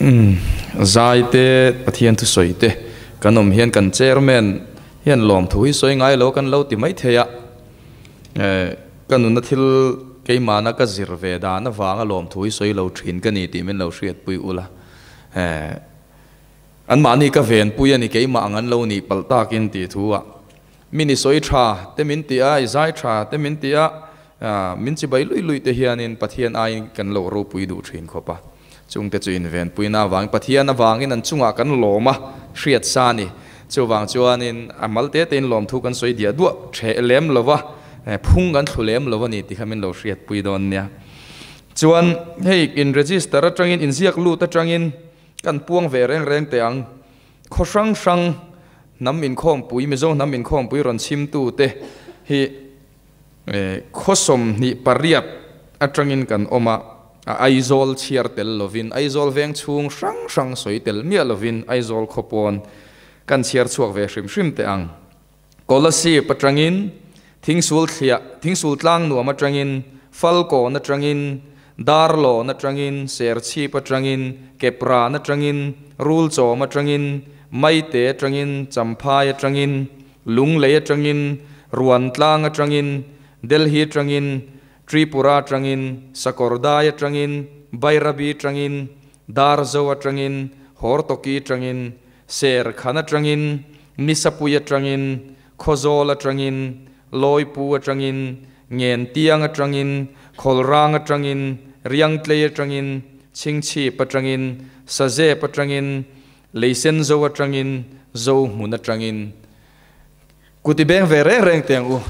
Zai te, Pathian thusawi te kan awm hian kan chairman hian lawmthu hi sawi ngai lo kan lo ti mai thei a. Ka nuna thil keimahna ka zir ve dan avanga lawmthu hi sawi lo thin ka ni tih min lo hriatpui ula. Anmahni ka venpui a ni keimah ang an lo nih palh takin tih thu ah min i sawi tha te min ti a, i zai tha te min ti a, min chibai luih luih te hianin Pathian aiin kan lo ropui duh thin khawp a. Chungte chu invenpuina avangin Pathian avangin an chungah kan lawm a, hriat sa a ni. Chuvang chuanin a mal te tein lawmthu kan sawi diah duah ṭheh lem lo va, phung kan thlu lem lo a ni tih kha min lo hriatpui dawn nia. Chuan hei in register atangin inziak lut atangin kan puang ve reng reng teh ang. Khaw hrang hrang hnam inkhawmpui, Mizo hnam inkhawmpui rawn chhimtute hi Khaw 28 atangin kan awm a, Aizawl chhiar tel lovin, Aizawl veng chhung hrang hrang sawi tel miah lovin Aizawl khaw pawn kan chhiar chhuak ve hrim hrim teh ang. Kolasib atangin, Thingsul thliah, Thingsul tlang nuam atangin, Falkawn atangin, Darlawn atangin, Serchhip atangin, Kepran atangin, Rulchawm atangin, Maite atangin, Champhai atangin, Lunglei atangin, Ruantlang atangin, Delhi atangin, Tripura atangin, Sakawrdai atangin, Bairabi atangin, Darzo atangin, Hortoki atangin, Serkhan atangin, Nisapui atangin, Khawzawl atangin, Lawipu atangin, Ngentiang atangin, Khawlrang atangin, Riangtlei atangin, Chhingchhip atangin, Sazep atangin, Leisen zo atangin, zo hmun atangin kut i beng ve reng reng teh ang u.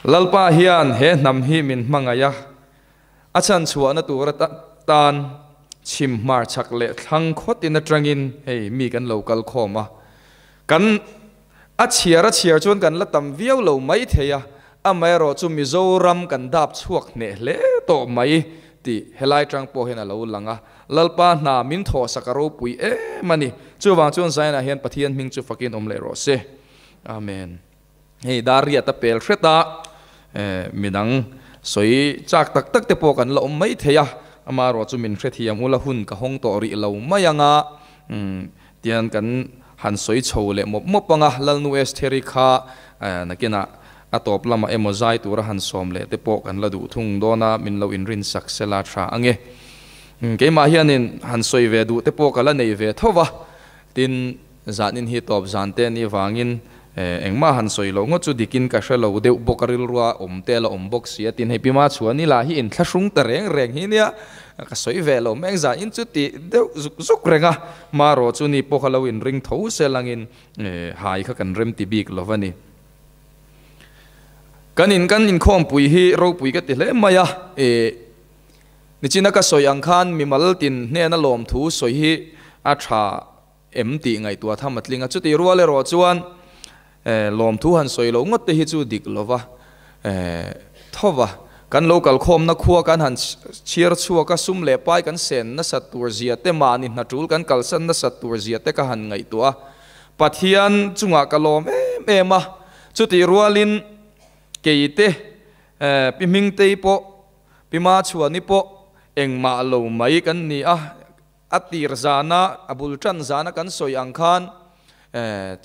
Lalpa hian he hnam hi min hmangaih a, a chhan chhuahna tur atan chhim hmarchhak leh thlang khawtin atangin hei mi kan lo kal khawm a, kan a chhiar a chhiar chuan kan la tam viau lo mai thei a, amaherawh chu Mizoram kan dap chhuak hneh hle tawh mai tih helai tang pawh hian a lo lang a, Lalpa hna min thawhsak a ropui em a ni. Chuvang chuan Zion-ah hian Pathian hming chu fakin awm leh rawh se. Amen. Hei dar riat a pel hret a, midang sawi chak tak tak te pawh kan la awm mai thei a, amaherawh chu min hrethiam ula hun ka hawng tawh rih lo mai ang a, Tian kan han sawi chho leh mawp mawp ang a, Lalnu Estheri kha nakinah a tawp lamah emaw zai tura han sawm leh te pawh kan la duh thung dawn a, min lo inrin sak sela tha ang e. Keimah hianin han sawi ve duh te pawh ka la nei ve tho va, tin zanin hi tawp zan te anih vangin engmah han sawi loh ngawt chu dikin ka hre lo deuh bawk a, rilrua awm te a la awm bawk si a, tin hei Pima Chhuani lah hi inthlahrung ta reng reng hi nia. Ka sawi ve lo mek zah in chu tih deuh zuk zuk reng a, marawh chu ni pawh kha lo inring tho sel angin hai kha kan rem ti bik lo va ni. Kan in kan inkhawmpui hi ropui ka ti hle mai a, e nichina ka sawi ang khan mimal tin hnena lawmthu sawi hi a tha em tih ngaihtuah tham a tling a, chutih rual erawh chuan lawmthu han sawi loh ngawt te hi chu dik lo va, tho va, kan lo kalkhawmna khua kan han chhiar chhuak a, sum leh pai kan sen nasat tur zia te, mahni hna tul kan kalsan nasat tur zia te ka han ngaihtuah a, Pathian chungah ka lawm em em a, chutih rualin kei te Pi Hmingtei pawh Pi Machhuani pawh engmah lo mai kan ni a. A tir zana, a bul tan zana kan sawi ang khan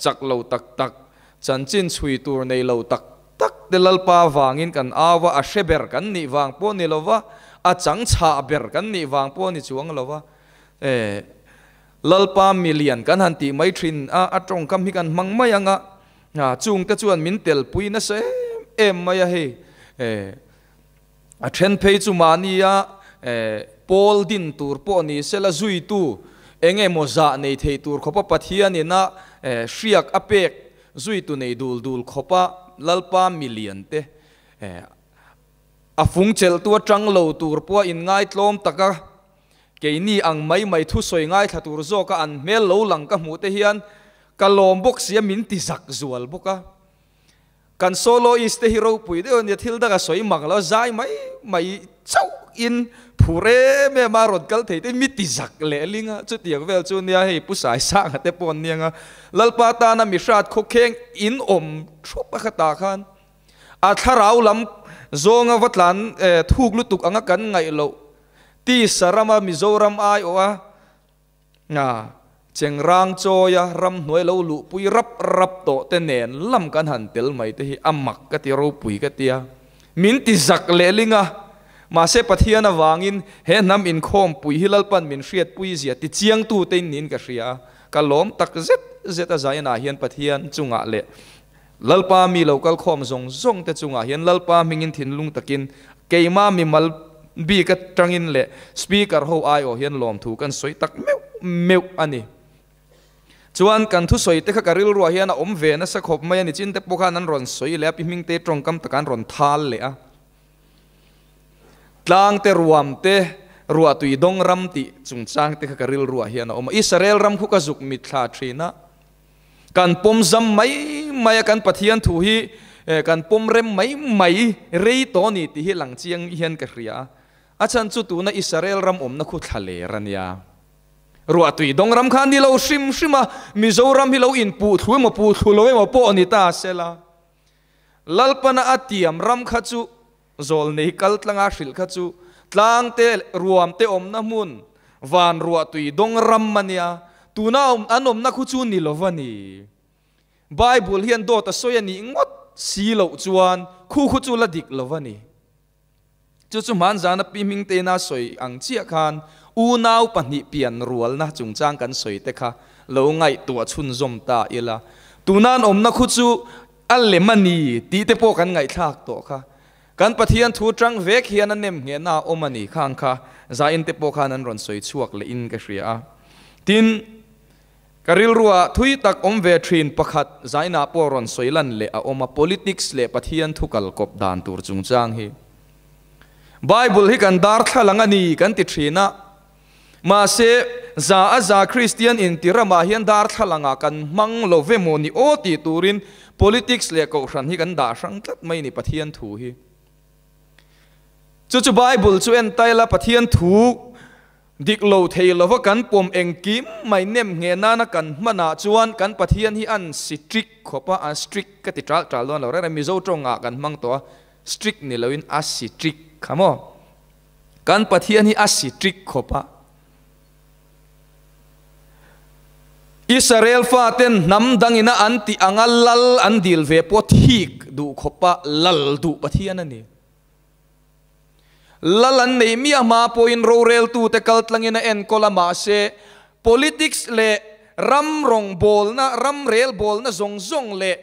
chak lo tak tak, chanchin chhui tur nei lo tak tak te Lalpa vangin kan au a, a hre ber kan nih vang pawh ni lo va, a chang chhah ber kan nih vang pawh ni chuang lo va, Lalpa milian kan han tih mai thin a, a tawngkam hi kan hmang mai ang a, chungte chuan min telpui nasa em em mai a hei. A then phei chu mahnia pawl din tur pawh ni sela zuitu eng emaw zah nei thei tur khawpa Pathianin a hriak a pek zuitu nei dul dul khawpa Lalpa milian te a fung chelhtu atang lo tur pawha inngaitlawm taka keini ang mai mai thusawi ngaithla tur zawka an hmel lo lang ka hmuh te hian ka lawm bawk sia min ti zak zual bawk a. Kan soloist te hi ropui deuh a nia, thil dang a sawi mang lo, zai mai mai chauh in phur em em a rawn kal thei te mi ti zak leh ling a, chutiang vel chu nia hei Pu Saisanga te pawh an niang a, Lalpa tana mi hrat khawkheng in awm thup a khatah khan a thlarau lam zawnga va tlan thuk lutuk anga kan ngaih loh. Tisa rama Mizoram aiawha chengrang chawia ramhnuai lo luhpui rap rap tawh te nen lam kan han tel mai te hi a mak ka ti ropui ka tia. Min ti zak lehling a, mahse Pathian avangin he hnam inkhawmpui hi Lalpan min hriatpui zia ti chiangtu te in niin ka hria a, ka lawm tak zet zet a zainah hian Pathian chungah leh Lalpa mi lo kal khawm zawng zawng te chungah hian Lalpa hmingin thinlung takin keimah mimal bik atangin leh Speaker ho aiawh hian lawmthu kan sawi tak meuh meuh a ni. Chuan kan thusawi te kha ka rilruah hian a awm ve nasa khawp mai a ni. Chin te pawh khan an rawn sawi leh a, pi hming te tawngkam taka an rawn thal leh a. Tlang te ruam te ruahtui dawng ram tih chungchang te kha ka rilruah hian a awm a. Israel ram khu ka zuk mitthla thin a. Kan pawm zam mai mai a, kan Pathian thu hi kan pawm rem mai mai rei tawh a ni tih hi lang chiang hian ka hria a. A chhan chu tuna Israel ram awmna khu thla ler a nia. Ruahtui dawng ram kha a ni lo hrim hrim a, Mizoram hi lo inpuh thlu emaw puh thlu lo emaw pawh a ni ta sela. Lalpana a tiam ram kha chu Zawlnei kal tlanga hrilh kha chu tlangte ruamte awmna hmun van ruahtui dawng ram a nia, tuna an awmna khu chu ni lova ni. Bible hian dawt a sawi a nih ngawt si loh chuan khu khu chu la dik lova ni. Chu chu hmanzana Pi Hmingteina sawi ang chiah khan unau pahnih pian rualna chungchang kan sawi te kha lo ngaihtuah chhunzawm ta ila. Tuna an awmna khu chu A lem a ni tih te pawh kan ngaihthlak tawh kha. Kan Pathian thu tang vek hian a nem nghehna a awm a ni khang kha Zain te pawh khan an rawn sawi chhuak leh in ka hria a. Tin, ka rilruah thui tak awm ve thin pakhat Zainah pawh rawn sawi lan leh a awm a, politics leh Pathian thu kal kawp dan tur chungchang hi. Bible hi kan darthlalang a ni kan ti thin a. Mahse, za a za Kristian inti ramah hian darthlalangah kan hmang lo ve maw ni aw tih turin politics leh kohhran hi kan dah hrang tlat mai ni Pathian thu hi. Chu chu Bible chu en tai la Pathian thu dik lo thei lova kan pawm engkim mai nem ngheh nana kan hmanah chuan kan Pathian hi an strict khawp a, an strict ka ti tal tal dawn lo reng reng Mizo tawngah kan hmang tawh a, strict ni loin a strict kha maw. Kan Pathian hi a strict khawp a. Israel faten hnam dangina an tih anga lal an dil ve pawh thik duh khawpa lal duh Pathian a ni. Lal an nei miah hma pawhin roreltute kaltlangin a enkawl a, mahse politics leh ram rawngbawlna, ram relbawlna zawng zawng leh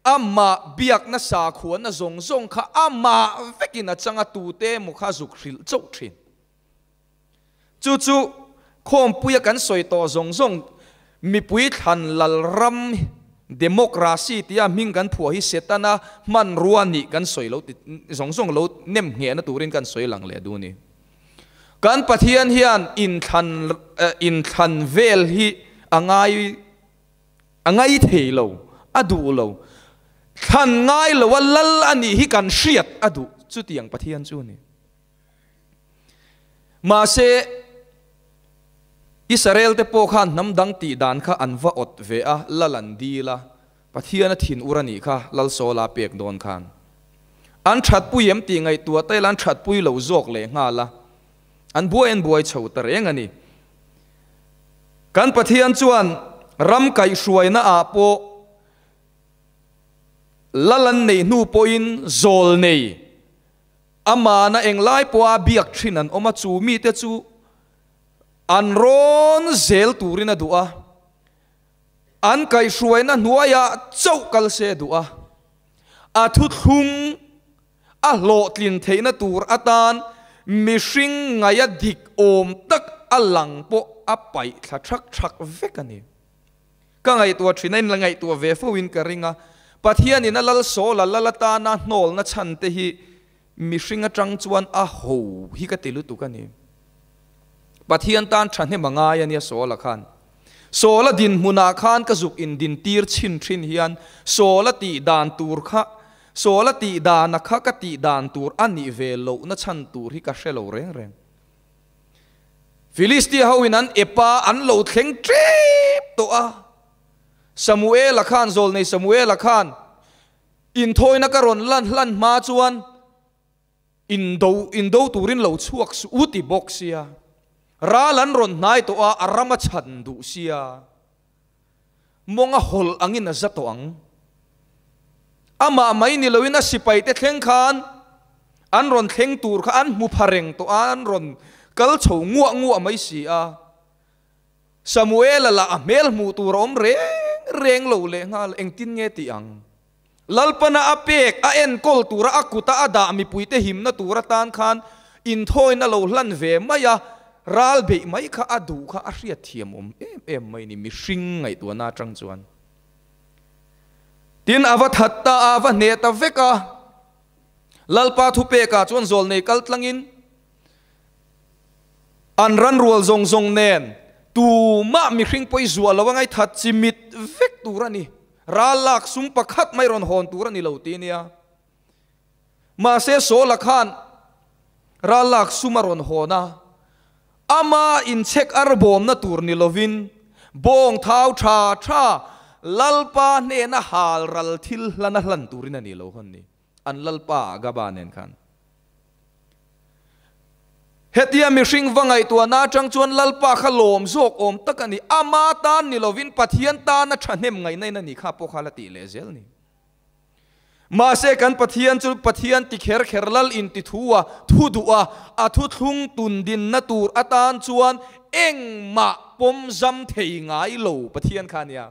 Amah biakna sakhuana zawng zawng kha amah vekin a chang a, tute emaw kha a zuk hrilh chauh thin. Chu chu khawmpuia kan sawi tawh zawng zawng mipui thlan lal ram democracy tia hming kan phuah hi Setana hmanrua nih kan sawi lo ti zawng zawng lo nem nghehna turin kan sawi lang leh duh a ni. Kan Pathian hian inthlan inthlan vel hi a ngai A ngai thei lo, a duh lo. Thlan ngai lo a lal a nih hi kan hriat a duh chutiang Pathian chu a ni. Mahse, Israel te pawh khan hnam dang tih dan kha an va awt ve a, lal an dil a, Pathian a thin ur a nih kha lal Saula pek dawn khan. An thatpui em tih ngaihtuah taila an thatpui lo zawk leh nghal a, an buai an buai chho ta reng a ni. Kan Pathian chuan ram kaihhruaina ah pawh lal an neih hnu pawhin zawl nei, amahna englai pawha biak thin an awm a, chu mite chu an rawn zel turin a duh a, an kaihhruaina hnuaiah chauh kal se a duh a, a thuthlung A hlawhtlin theihna tur atan mihring ngaia dik awm tak a lang pawh a paih thla thak thak vek a ni. Ka ngaihtuah thin a, in la ngaihtuah ve fo in ka ring a, Pathianin a lal sawl a lal atana hnawlna chhan te hi mihring atang chuan a ho hi ka ti lutuk a ni. Pathian tan thahnem a ngai a nia Sawl-a khan. Sawl-a dinhmunah khan ka zuk indintir chhin thin hian Sawl-a tih dan tur kha Sawl-a tih dana kha ka tih dan tur a nih ve lohna chhan tur hi ka hre lo reng reng. Filistia hoin an ep a, an lo thleng tep tawh a. Samuela khan, zawlnei Samuela khan inthawina ka rawn lan hlan hma chuan, Indo indo turin lo chhuak suh u ti bawk sia. Ral an rawn hnai tawh a, a ram a chhan duh sia. Mawng a hawlh angin a za tawh ang. Amah mai ni loin a sipaite thleng khan an rawn thleng tur kha an hmu pha reng tawh a, an rawn kal chho nguah nguah mai si a. Samuela lah a hmel hmuh tur a awm reng reng lo lehnghal, engtin nge tih ang? Lalpana a pek, a enkawl tura a kuta a dah mipuite himna tur atan khan inthawina lo hlan ve mai a, ral beih mai kha a duh kha a hriatthiam awm em em mai ni mihring ngaihtuahna atang chuan. Tin, a va that ta a, a va hneh ta vek a. Lalpa thupekah chuan zawlnei kal tlangin an ran rual zawng zawng nen tumah mihring pawh i zuah lo a ngaithat chi mit vek tur a ni. Ral lak sum pakhat mai rawn hawn tur a ni lo ti nia. Mahse Saula khan ral lak sum a rawn hawn a, ama inchhek ar bawmna tur ni lovin bawng thau tha tha Lalpa hnena hal ral thil hlan a hlan turin a ni lo hawn ni. An Lalpa Agaba nen khan. Hetia mihring va ngaihtuahna atang chuan Lalpa kha lawm zawk awm tak a ni. Ama tan ni lovin Pathian tana thahnem ngaihna in a ni kha pawh kha la tih leh zel ni. Mahse kan Pathian chu Pathian ti kher kher lal in ti thu a, thu duh a, a thuthlung tun dinna tur atan chuan engmah pawm zam thei ngai lo Pathian kha a nia.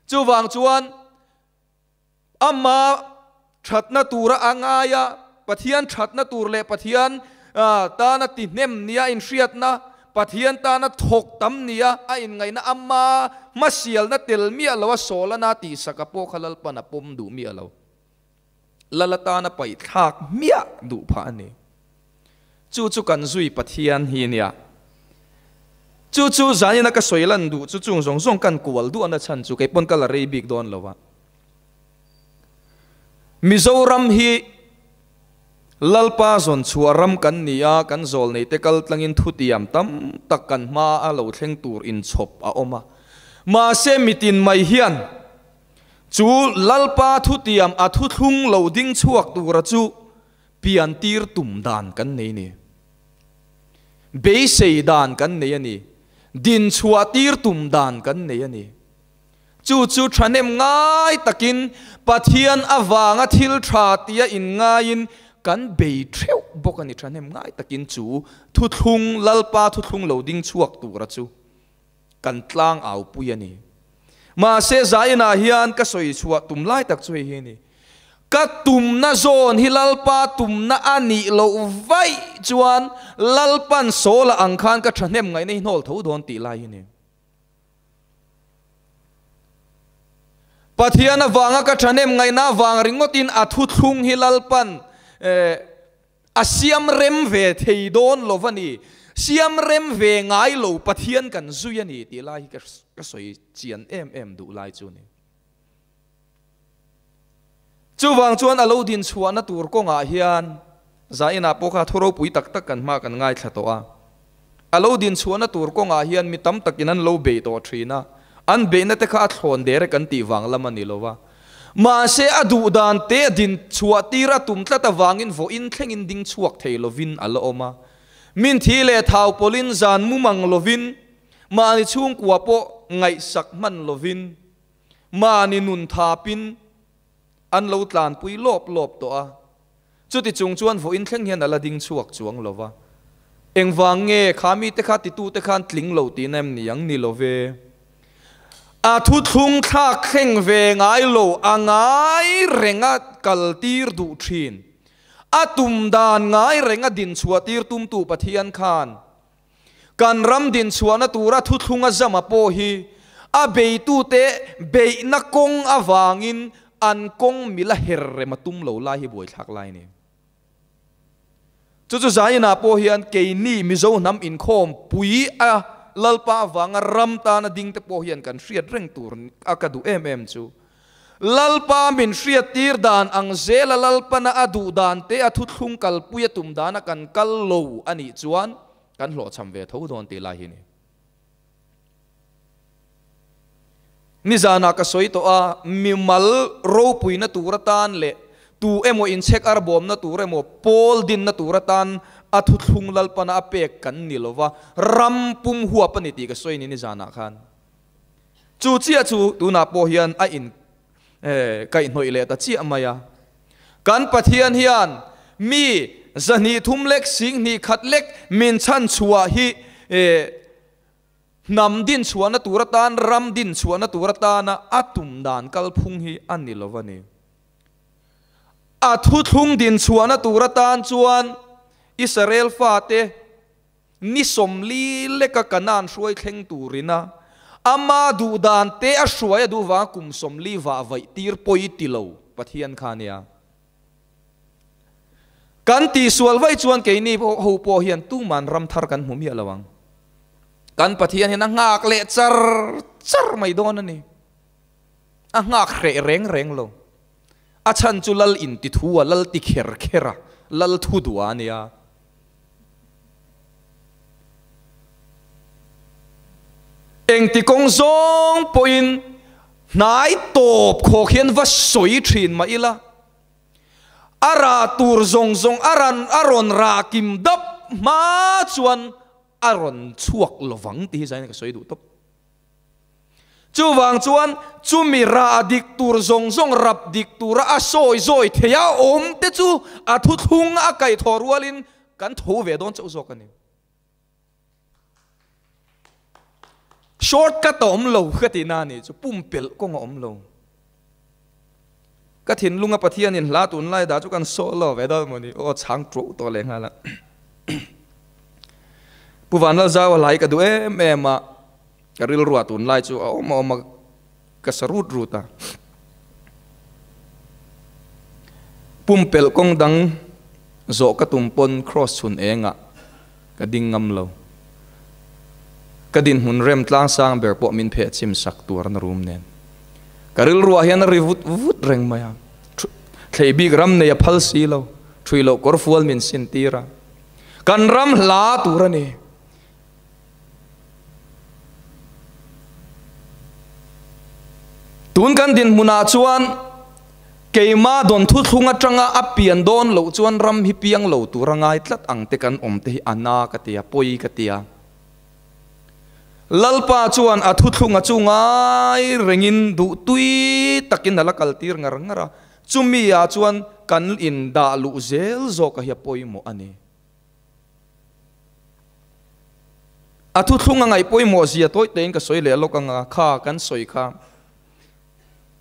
Chuvang chuan Ama thatna tura a ngai a, Pathian thatna tur leh Pathian tana tihnem nia inhriatna, Pathian tana thawk tam nia a inngaihna ama hmasialna tel miah lo a sawlana tihsaka pawh kha Lalpan a pawm duh miah lo. Lal atana paihthlak miah duh phah a ni. Chu chu kan zui Pathian hi nia. Chu chu zanina ka sawi lan duh chu chung zawng zawng kan kual duhna chhan chu kei pawn ka la rei bik dawn lo a. Mizoram hi Lalpa zawn chhuah ram kan ni a, kan zawlneite kal tlangin thutiam tam tak kan hma a lo thleng tur inchhawp a awm a. Mahse mitin mai hian chu Lalpa thutiam a thuthlung lo ding chhuak tura chu pian tir tum dan kan nei ni. Beisei dan kan nei a ni. Din chhuah tir tum dan kan nei a ni. Chu chu thahnem ngai takin Pathian avanga thil tha tia inngaiin kan bei theuh bawk a ni. Thahnem ngai takin chu thuthlung, Lalpa thuthlung lo ding chhuak tura chu kan tlang au pui a ni. Mahse zainah hian ka sawi chhuah tum lai tak chu hei hi a ni. Ka tumna zawn hi Lalpa tumna a nih loh vaih chuan Lalpan Saula ang khan ka thahnem ngaihna hi hnawl tho dawn tih lai hi a ni. Pathian avanga ka thahnem ngaihna avang ringawtin a thuthlung hi Lalpan a siam rem ve thei dawn lo va ni. Siam rem ve ngai lo Pathian kan zui a ni tih lai hi ka sawi chian em em duh lai chu a ni. Chuvang chuan a lo din chhuahna tur kawngah hian Zainah pawh kha thu ropui tak tak kan hma kan ngaithla tawh a. A lo din chhuahna tur kawngah hian mi tam takin an lo bei tawh thin a, an beihna te kha a thlawn der e kan tih vang lam a ni lo va. Mahse a duh dan te a din chhuah tir a tum tlat avangin vawiin thlengin ding chhuak thei lovin a la awm a. Min thi leh thau pawlhin zan mumang lovin, mahni chhungkua pawh ngaihsak hman lovin, Mahni nun thapin an lo tlanpui lawp lawp tawh a, chuti chung chuan vawiin thleng hian a la ding chhuak chuang lo va. Engvang nge kha mite kha titute khan tling lo tihna em ni ang? Ni lo ve. A thuthlung thlak thleng ve ngai lo, a ngai renga kaltir duh thin. A tum dan ngai renga dinchhuah tir tumtu Pathian khan Kan ram dinchhuahna tura thuthlunga zama pawh hi a beitute beihna kawng avangin an kawng mila her rem a tum lo lai hi buaithlak lai a ni. Chu chu Zainah pawh hian keini Mizo hnam inkhawm pui a Lalpa avanga ram tana dingte pawh hian kan hriat reng tur a ka duh em em chu. Lalpa min hriattir dan ang zela Lalpana a duh dan te a thuthlung kalpui a tum dana kan kal lo a nih chuan kan hlawhchham ve tho dawn tih lai hi ni. Nizanah ka sawi tawh a, mimal ropuina tur atan leh Tu emaw inchhek ar bawmna tur emaw pawl dinna tur atan a thuthlung Lalpana a pek kan ni lova, ram pum huap a ni tih ka sawi ni nizanah khan. Chu chiah chu tunah pawh hian a in kaihhnawih leh ta chiah mai a. Kan Pathian hian mi zahnih thum lek singhnih khat lek min chhan chhuah hi Hnam din chhuahna tur atan, ram din chhuahna tur atana a tum dan kalphung hi a ni lo a ni. A thuthlung din chhuahna tur atan chuan Israel fate ni sawmli leka Kanaan hruai thleng turina ama duh dan te a hruai a duh vanga kum 40 vah vaih tir pawi ti lo Pathian kha a nia. Kan tihsual vaih chuan keini ho pawh hian tuman ram thar kan hmu miah lo ang. Kan Pathian hian a nghak leh char char mai dawn a ni. A nghak hreh reng reng lo. A chhan chu lal in ti thu a, lal ti kher kher a, lal thu duah a nia. Engti kawng zawng pawhin hnai tawp khawk hian va sawi thin mah ila, a rah tur zawng zawng a ran a rawn rah kim dap hma chuan a rawn chhuak lovang tih hi zain ka sawi duh tawp. Chuvang chuan chumi rah dik tur zawng zawng rap dik tura a sawi zawi thei a awm te chu a thuthlung a kaihthawh rualin kan tho ve dawn chauh zawk a ni. Short cut a awm lo ka tihna a nih chu pumpelh kawng a awm lo. Ka thinlunga Pathianin hla tunlai dah chu kan sawh lo ve dawn maw ni aw chhang ṭuau tawh leh nghal a. Pu Vanlalzau a hlai ka duh em em a, ka rilruah tunlai chu a awm a awm a, ka sa rut rut a. Pumpelh kawng dang zawh ka tum pawn cross chhun engah ka ding ngam lo. Ka dinhmun rem tlang sang ber pawh min pheh chim sak tur an rum nen. Ka rilruah hian a ri vut vut reng mai a. Thlei bik ram nei a phal si lo. Thui loh kawr fual min sin tir a. Kan ram hla tur a ni. Tun kan dinhmunah chuan keima dawn thuthlung atanga a pian dawn loh chuan ram hi piang lo tura ngai tlat ang te kan awm te hi a na ka tia, pawi ka tia. Lalpa chuan a thuthlunga chu ngai rengin duhtui takin a la kaltir ngar ngar a, chumi ah chuan kan indah luh zel zawk a hi a pawimawh a ni. A thuthlung a ngaih pawimawh zia tawi tein ka sawi leh lawk ang a, kha kan sawi kha.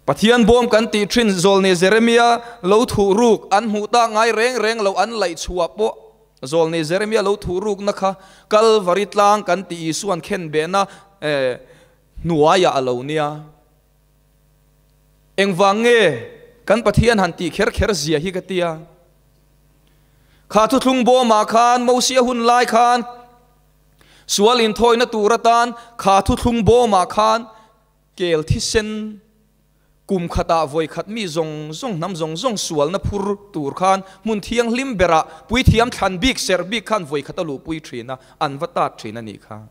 Pathian bawm kan tih thin Zawlni Jeremia lo thuh ruk an hmuh tak ngai reng reng lo an laih chhuah pawh Zawlni Jeremia lo thuh rukna kha Kalvari tlang kan tih Isuan khenbehna hnuaiah a lo nia. Engvang nge kan Pathian han tih kher kher zia hi ka tia. Kha thuthlung bawmah khan Mosia hun lai khan sual inthawina tur atan kha thuthlung bawmah khan kel thisen kum khatah vawi khat mi zawng zawng hnam zawng zawng sualna phur tur khan hmun thianghlim berah puithiam thlan bik serh bik khan vawi khat a luhpui thin a, an va tat thin a nih kha.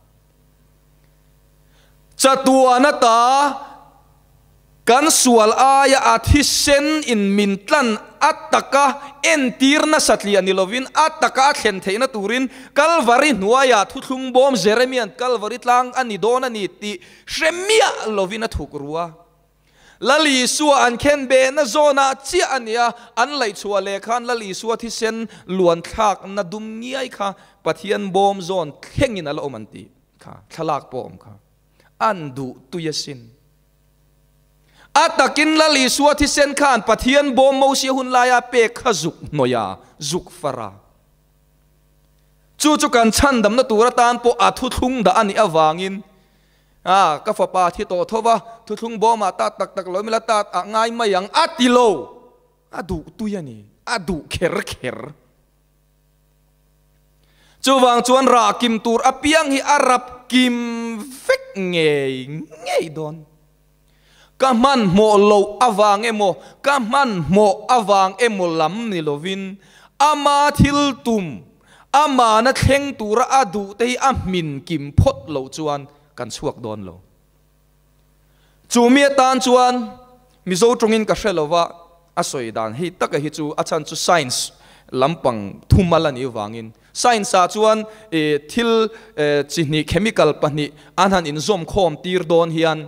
Chatuan ata kan sual aia a thisen in min tlan a taka entir nasa tliah ni lovin a taka a thlen theihna turin Kalvari hnuaiah thuthlung bawm Jeremia'n Kalvari tlang a ni dawn a ni tih hre miah lovin a thuk ru a. Lal Isua an khen behna zawnah chiah a nia, an laihchhuah leh khan Lal Isua thisen luan thlakna dum ngiai kha Pathian bawm zawn thlengin a la awm an tih kha, thlalak pawh a awm kha. An duh tui asin. A takin Lal Isua thisen khan Pathian bawm Mosia hun laia pek kha zuk hnawih a, zuk far a. Chu chu kan chhandamna tur atan pawh a thuthlung dah a nih avangin A, ka fapa thi tawh tho va, thuthlung bawmah tat tak tak lo mila tat ah ngai mai ang a ti lo. A duh tui a ni, a duh kher kher. Chuvang chuan rah kim tur apiang hi a rap kim vek ngei ngei dawn. Ka hmanhmawh loh avang emaw, ka hmanhmawh avang emaw lam ni lovin, ama thil tum, amana thleng tura a duh te hi a hmin kim phawt loh chuan kan chhuak dawn lo. Chu mi atan chuan Mizo tawngin ka hre lova, A sawi dan hei taka hi chu a chhan chu science lampang thumal a nih vangin science ah chuan thil chi hnih chemical pahnih an han inzawm khawm tir dawn hian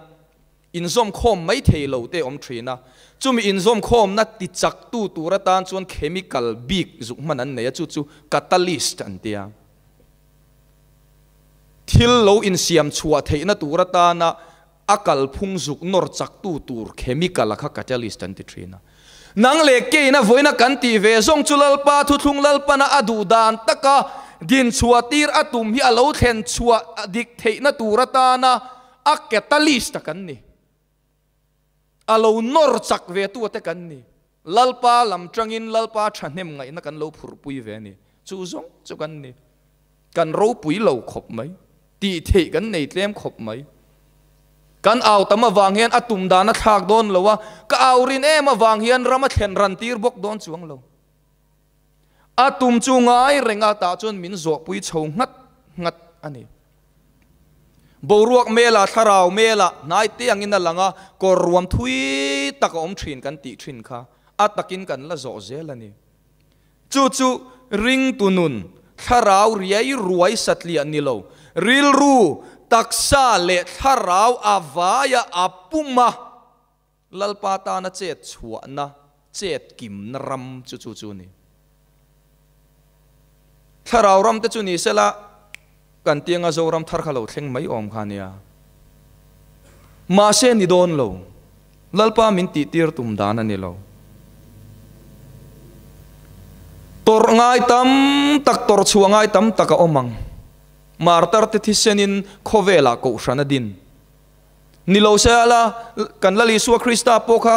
inzawm khawm mai thei lo te awm thin a, chumi inzawm khawmna ti chak tu tur atan chuan chemical bik zuk hman an nei a, chu chu catalyst an tia. Thil lo insiam chhuah theihna tur atana A kalphung zuk nawr chaktu tur chemical a kha catalyst an ti thin a. Nang leh keina vawiina kan tih ve zawng chu Lalpa thuthlung Lalpana a duh dan taka dinchhuah tir a tum hi a lo thlen chhuah dik theihna tur atana a catalyst a kan ni. A lo nawr chak ve tu ate kan ni. Lalpa lam tangin Lalpa thahnem ngaihna kan lo phurhpui ve a ni. Chu zawng chu kan ni. Kan ropui lo khawp mai. Tih theih kan nei tlem khawp mai. Kan au tam avang hian a tum dan a thlak dawn lo a, ka au rin em avang hian ram a thlen ran tir bawk dawn chuang lo. A tum chu ngai reng a tah chuan min zawhpui chho nghat nghat a ni. Boruak mela thlarau mela hnai te angin a lang a, kawr ruam thui tak a awm thin kan tih thin kha a takin kan la zawh zel a ni. Chu chu ringtu nun, thlarau riai ruai satliah ni lo, rilru, taksa leh thlarau a vaia a pum a, Lalpa tana chet chhuahna, chet kimna ram chu chu chu a ni. Thlarau ram te chu ni sela kan tianga Zoram thar kha lo thleng mai awm kha nia. Mahse ni dawn lo. Lalpa min tihtir tum dan a ni lo. Tawrh ngai tam tak, tawrh chhuah ngai tam tak a awm ang. Martar te thisenin khawvelah kohhran a din. Ni lo se ala kan Lal Isua Krista pawh kha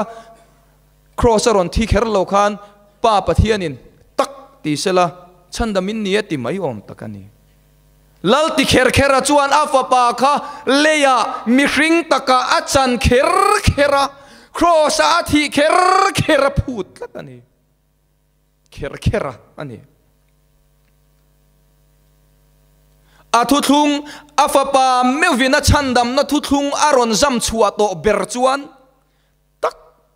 Kraws a rawn thi kher lo khan Pa Pathianin tak ti sela chhandamin ni a ti mai awm tak a ni. Lal ti kher kher a chuan a fapa kha leiah mihring takah a chan kher kher a, Kraws ah a thih kher kher a phut tlat a ni. Kher kher a a ni. A thuthlung, a fapa meuhvin a chhandamna thuthlung a rawn zam chhuah tawh ber chuan tak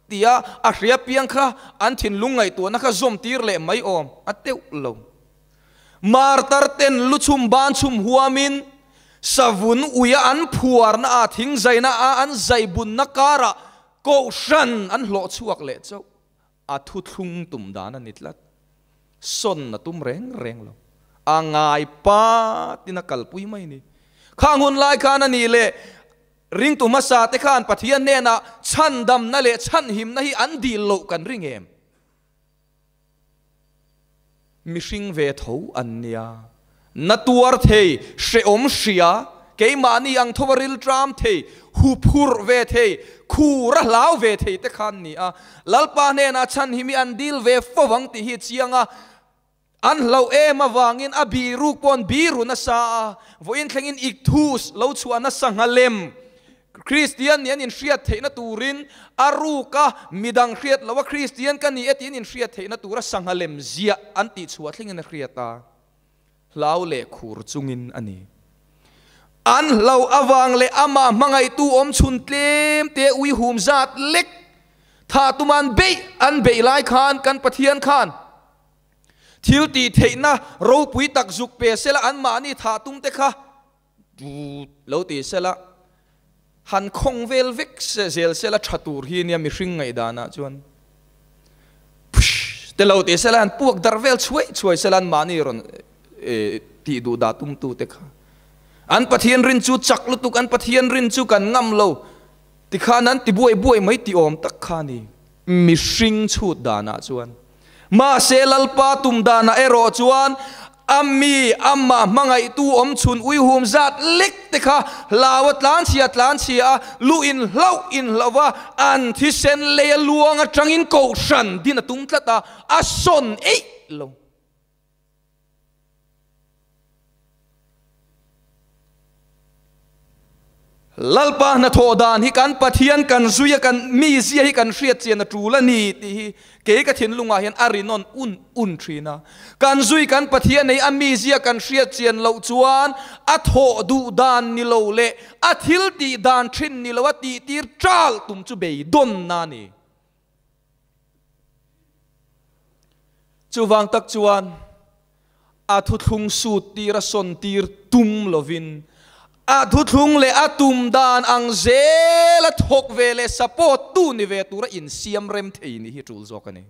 tia a hria piang kha an thinlung ngaihtuahna kha zawm tir leh mai awm a teuh lo. Martar ten lu chhum ban chhum huamin savun uia an phuarna ah thing zaina a an zai bunna karah kohhran an hlawh chhuak leh chauh a thuthlung tum dan a ni tlat. Sawn a tum reng reng lo. A ngai patin a kalpui mai ni. Khang hun lai khan a nih leh Ringtu hmasa te khan Pathian hnenah chhandamna leh chhanhimna hi an dil loh kan ring em? Mihring ve tho an nia. Na tuar thei, hrehawm hria, keimahni ang tho a rilṭam thei, huphurh ve thei, khur a hlau ve thei te khan ni a. Lalpa hnenah chhanhim hi an dil ve fo ang tih hi a chiang a. An hlauh em avangin a biruk pawh an biru nasa a, vawiin thlengin ikthus lo chhuah nasa nghalem. Kristian nih an inhriat theihna turin a ruka midang hriat loha Kristian ka ni e tiin inhriat theihna tura sanghalem ziah an tihchhuah thlengin a hriat a, hlau leh khur chungin a ni. An hlauh avang leh amah hmangaihtu awm chhun tlem te uihum zat lek tha tuman beih an beih lai khan kan Pathian khan Thil tih theihna ropui tak zuk pe sela anmahni thah tum te kha lo ti sela, han khawng vel vek zel sela tha tur hi nia mihring ngaihdanah chuan psh te lo ti sela han puak darh vel chhuai chhuai sela anmahni rawn tih duh dah tum tu te kha. An Pathian rin chu chak lutuk, an Pathian rin chu kan ngam lo tikhan an ti buai buai mai ti awm tak kha a ni. Mihring chhut danah chuan. Mahse Lalpa tum danah erawh chuan a mi amah hmangaihtu awm chhun uihum zat lek te kha hlau a tlanchhia tlanchhia a, lu in hlauh in hlauh va, an thisen lei a luang atangin kohhran din a tum tlat a, a sawn eih lo. Lalpa hnathawh dan hi kan Pathian kan zui a, kan mizia hi kan hriat chian a tul a ni tih hi kei ka thinlungah hian a rinawn un un thin a. Kan zui kan Pathian ei a mizia kan hriat chian loh chuan a thawh duh dan ni lo leh a thil tih dan thin ni lo a tihtir chal tum chu beidawnna a ni. Chuvang tak chuan a thuthlung sut tir a sawn tir tum lovin a thuthlung leh a tum dan ang zel a thawk ve leh support tu ni ve tura insiam rem thei ni hi tul zawk a ni.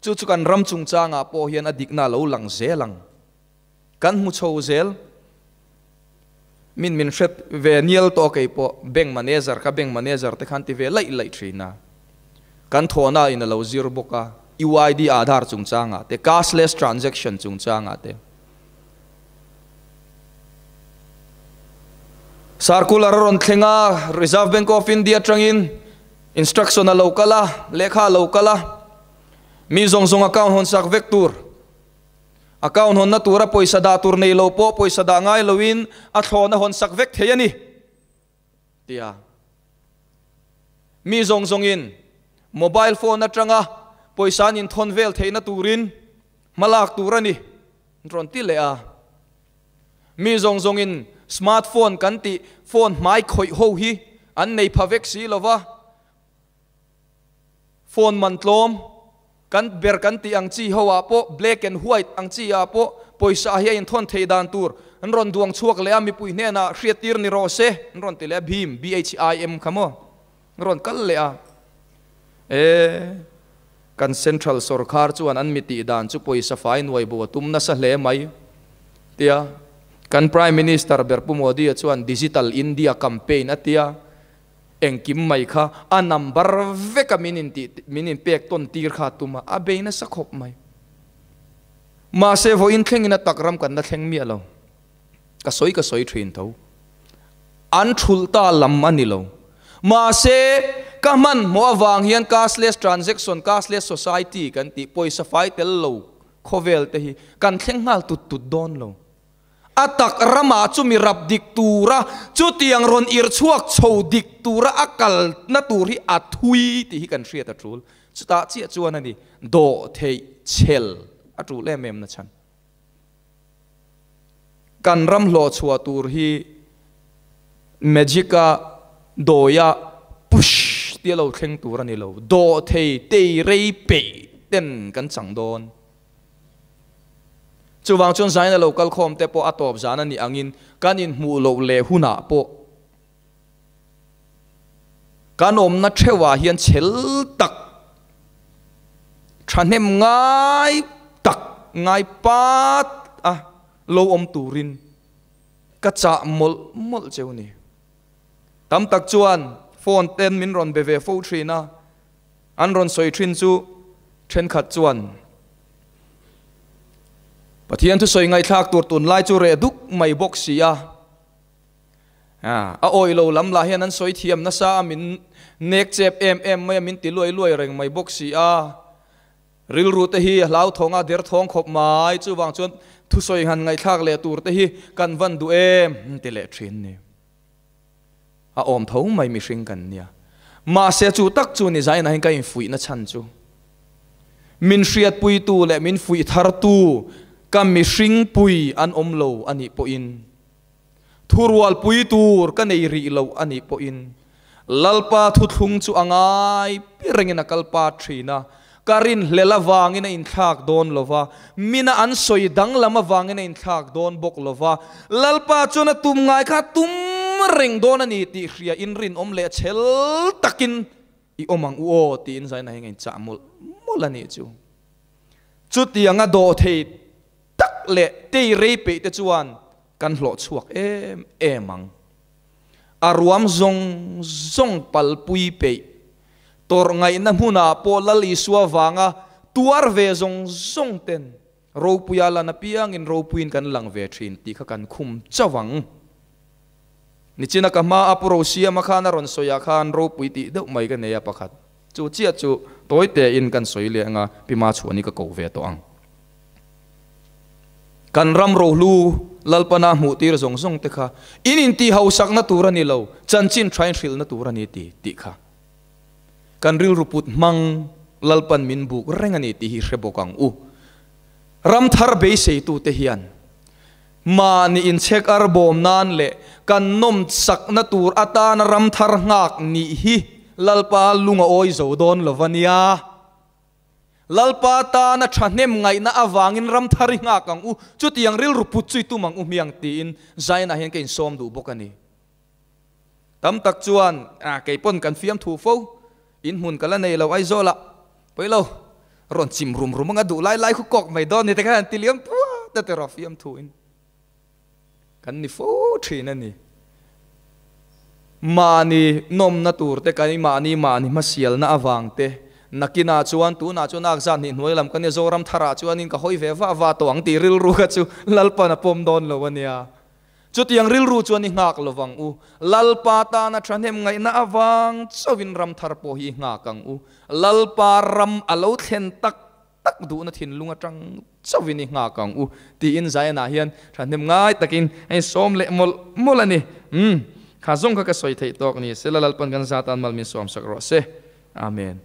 Chu chu kan ram chungchangah pawh hian a dikna a lo lang zel ang. Kan hmu chho zel. Min min hre ve nial tawh kei pawh bank manager kha bank manager te khan ti ve laih laih thin a. Kan thawhna in a lo zir bawk a, UID Aadhaar chungchangah te, cashless transaction chungchangah te. Circular a rawn thleng a, Reserve Bank of India atangin instruction a lo kal a, lehkha a lo kal a, mi zawng zawng account hawn sak vek tur. Account hawnna tura pawisa dah tur nei lo pawh pawisa dah ngai loin a thlawna hawn sak vek thei a ni, tia mi zawng zawngin mobile phone atanga pawisa an inthawn vel theihna turin hma lak tur a ni, an rawn ti leh a. Mi zawng zawngin smartphone kan tih phone hmai khawih ho hi an nei pha vek si lova, Phone man tlawm, kan ber kan tih ang chi ho ah pawh black and white ang chi ah pawh pawisa hi a inthawn thei dan tur an rawn duang chhuak leh a, mipui hnenah hriattir ni rawh se an rawn ti leh a, BHIM, BHIM kha maw an rawn kal leh a. E, kan central sawrkhar chuan an mi tih dan chu pawisa fai nuai bo a tum nasa hle mai tia kan Prime Minister ber Pu Modi-a chuan Digital India campaign a tia. Engkim mai kha a number veka min intih min inpek tawn tir kha a tum a, a bei nasa khawp mai. Mahse vawiin thlengin a tak ram kan la thleng miah lo. Ka sawi ka sawi thin tho. An thulh ta lam a ni lo. Mahse ka hmanhmawh avang hian cashless transaction, cashless society kan tih pawisa fai tel lo khawvel te hi kan thleng nghal tut tut dawn lo. A tak ramah chu mi rap dik tura chutiang rawn ir chhuak chho dik tura a kalna tur hi a thui tih hi kan hriat a tul. Chutah chiah chuan a ni, dawh theih chhel a tul em em na chhan. Kan ram hlawh chhuah tur hi magic a dawia push tia lo thleng tur a ni lo, dawh thei tei rei peih ten kan chang dawn. Chuvang chuan zaina lo kal khawm te pawh a tawp zan a nih angin kan inhmuh loh leh hunah pawh kan awmna theuhah hian chhel tak, thahnem ngai tak, ngai pat a lo awm turin ka chah mawlh mawlh cheu ni. Tam tak chuan phone ten min rawn be ve fo thin a. An rawn sawi thin chu thenkhat chuan Pathian thusawi ngaihthlak tur tunlai chu reh duk mai bawk si a, a awih lo lam lah hian an sawi thiam nasa a, min nek chep em em mai a, min ti luai luai reng mai bawk si a, rilru te hi a hlauthawng a, derthawng khawp mai, chuvang chuan thusawi han ngaihthlak leh tur te hi kan van duh em ti leh thin ni. A awm tho mai mihring kan nia. Mahse chu tak chu ni zainah hian ka infuihna chhan chu min hriatpuitu leh min fuih thartu ka mihring pui an awm lo a nih pawhin, thurualpui tur ka nei rih lo a nih pawhin Lalpa thuthlung chu a ngai rengin a kal pat thin a, ka rinhlel avangin a inthlak dawn lo va, mina an sawi danglam avangin a inthlak dawn bawk lo va, Lalpa chuan a tum ngai kha a tum reng dawn a ni tih hria in rinawm leh chhel takin i awm ang u aw tiin zaina hi ngain chah mawlh mawlh a nih chu. Chutianga dawhthei tak leh tei rei peih te chuan kan hlawh chhuak em em ang. A ruam zawng zawng palpui peih. Tawrh ngaihna hmunah pawh Lal Isua vanga tuar ve zawng zawng ten ropuia lan apiangin ropuiin kan lang ve thin tih kha kan khum chauh ang. Nichina ka hma a Pu Rosiama khan a rawn sawiah khan ropui tih deuh mai ka nei a pakhat. Chu chiah chu tawi tein kan sawi leh anga Pi Machhuani ka koh ve tawh ang. Kan ram rohlu Lalpana hmuh tir zawng zawng te kha in intih hausakna tur a ni lo, chanchin tha in hrilhna tur a ni ti tih kha kan rilru put hmang Lalpan min buk reng a ni tih hi hre bawk ang u. Ram thar beiseitute hian mahni inchhek ar bawm nan leh kan nawm chakna tur atana ram thar nghak nih hi Lalpa lung a awi zo dawn lo va nia. Lalpa tana thahnem ngaihna avangin ram thar i nghak ang u, chutiang rilru put chu i tum ang u hmiang tiin Zion-ah hian ka insawm duh bawk a ni. Tam tak chuan, Ah, kei pawn kan fiamthu fo, in hmun ka la nei lo Aizawlah, pawi lo, rawn chim rum rum anga duh lai lai khu kawk mai dawn ni te khan an ti liam puat a tiraw fiamthuin. Kan ni fo thin a ni. Mahni nawmna tur te kan mahni mahni hmasialna avang te, nakinah chuan tunah chuan ak zat hnih hnuai lam kan nia Zoram tharah chuanin ka hawi ve vah vah tawh ang tih rilru kha chu Lalpan a pawm dawn lo a nia. Chutiang rilru chuan i nghak lovang u. Lalpa tana thahnem ngaihna avang chauhin ram thar pawh hi i nghak ang u. Lalpa ram a lo thlen tak tak duhna thinlung atang chauhin i nghak ang u tiin Zion-ah hian thahnem ngai takin a insawm leh mawlh mawlh a ni. Umm, kha zawng kha ka sawi theih tawk ni. Sela Lalpan kan zatan mal min sawmsak rawh se. Amen.